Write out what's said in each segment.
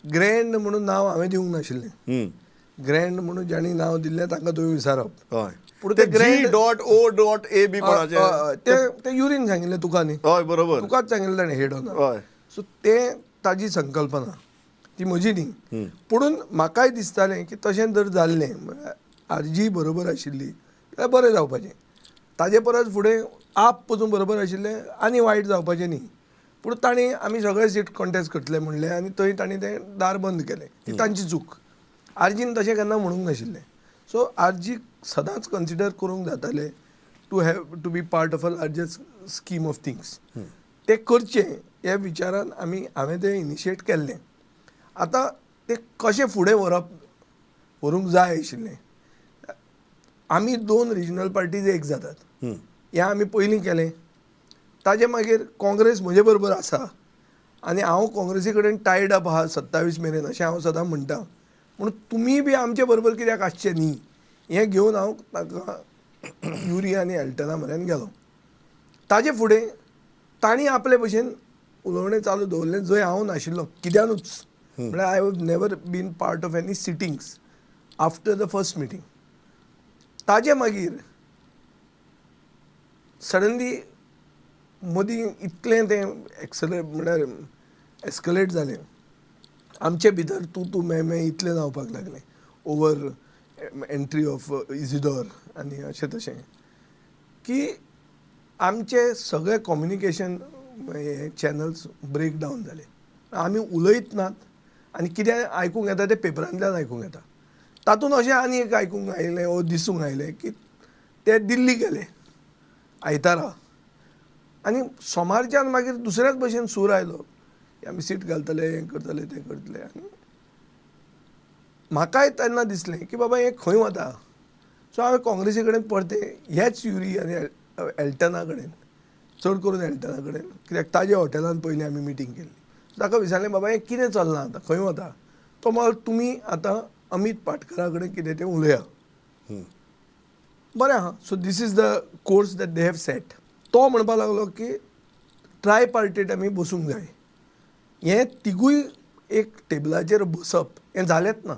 Grand म्हणून नांव हांवें दिवंक नाशिल्लें. ग्रँड म्हणून जांणी नांव दिल्लें तांकां तुवें विचारप. हय, पूण ते G dot O dot A B कोणाचें ते युरीन सांगिल्लें तुका न्ही. हय बरोबर, तुकाच सांगिल्लें ताणें हेड ऑन. हय, सो तें ताजी संकल्पना, ती म्हजी न्ही. पुणून म्हाकाय दिसतालें की तशें जर जाल्लें आरजी बरोबर आशिल्ली जाल्यार बरें जावपाचें. ताजे परस फुडें आप पसून बरोबर आशिल्लें आनी वायट जावपाचें न्ही. पूण तांणी आमी सगळे सीट कॉन्टेस्ट करतले म्हणलें आनी थंय तांणी तें दार बंद केलें. ती तांची चूक. आरजीन तशें केन्ना म्हणूंक नाशिल्लें. सो आरजी सदांच कन्सिडर करूंक जातालें to have to be part of a larger scheme of things. तें करचें ह्या विचारान आमी हांवें तें इनिशिएट केल्लें. आतां तें कशें फुडें व्हरप, व्हरूंक जाय आशिल्लें. आमी दोन रिजनल पार्टीज एक जातात हें आमी पयलीं केलें. ताजे मागीर काँग्रेस म्हजे बरोबर आसा आनी हांव काँग्रेसी कडेन टायड अप आहा 27 मेरेन अशें हांव सदां म्हणटा. पूण तुमी बी आमचे बरोबर कित्याक आसचें न्ही हें घेवन हांव ताका युरी आनी एल्टना म्हऱ्यान गेलो. ताजे फुडें तांणी आपले भशेन उलोवणें चालू दवरलें जंय हांव नाशिल्लो कित्यानूच. म्हळ्यार I have never been part of any sittings after the first meeting. ताजे मागीर सडनली मदीं इतलें तें एक्सले म्हळ्यार एस्कलेट जालें आमचे भितर, तूं तूं मैं मैं इतलें जावपाक लागलें ओवर एंट्री ऑफ इजिदोर आनी अशें तशें की आमचे सगळे कम्युनिकेशन हे चॅनल्स ब्रेक डावन जाले. आमी उलयत नात आनी कितें आयकूंक येता तें पेपरांतल्यान आयकूंक येता. तातूंत अशें आनी एक आयकूंक आयलें वो दिसूंक आयलें की ते दिल्ली गेले आयतारा आनी सोमारच्यान मागीर दुसऱ्याच भशेन सूर आयलो की आमी सीट घालतले, हें करतले, तें करतले. आनी म्हाकाय तेन्ना दिसलें की बाबा हें खंय वता. सो हांवें काँग्रेसी कडेन परतें ह्याच युरी आनी एल्टना कडेन, चड करून एल्टना कडेन, कित्याक ताज्या हॉटेलान पयलीं आमी मिटींग केल्ली. ताका विचारलें बाबा हें कितें चल्लां आतां, खंय वता. तो म्हणलो तुमी आतां अमीत पाटकरा कडेन कितें तें उलया. बरें आहा. So this is the course that they have set. तो म्हणपाक लागलो की ट्राय पार्टीट आमी बसूंक जाय. हें तिगूय एक टेबलाचेर बसप हें जालेंच ना.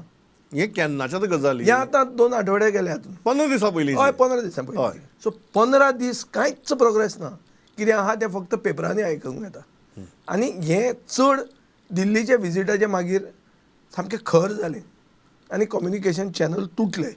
हें केन्नाच्या गजाली, हें आतां 2 आठवडे गेले हातूंत, 15 दिसां पयलीं. हय, 15 दिसां पयलीं. सो 15 दीस कांयच प्रोग्रेस ना. कितें आहा तें फक्त पेपरांनी आयकूंक येता. आनी हें चड दिल्लीच्या विजिटाचे मागीर सामकें खर जालें आनी कम्युनिकेशन चॅनल तुटलें.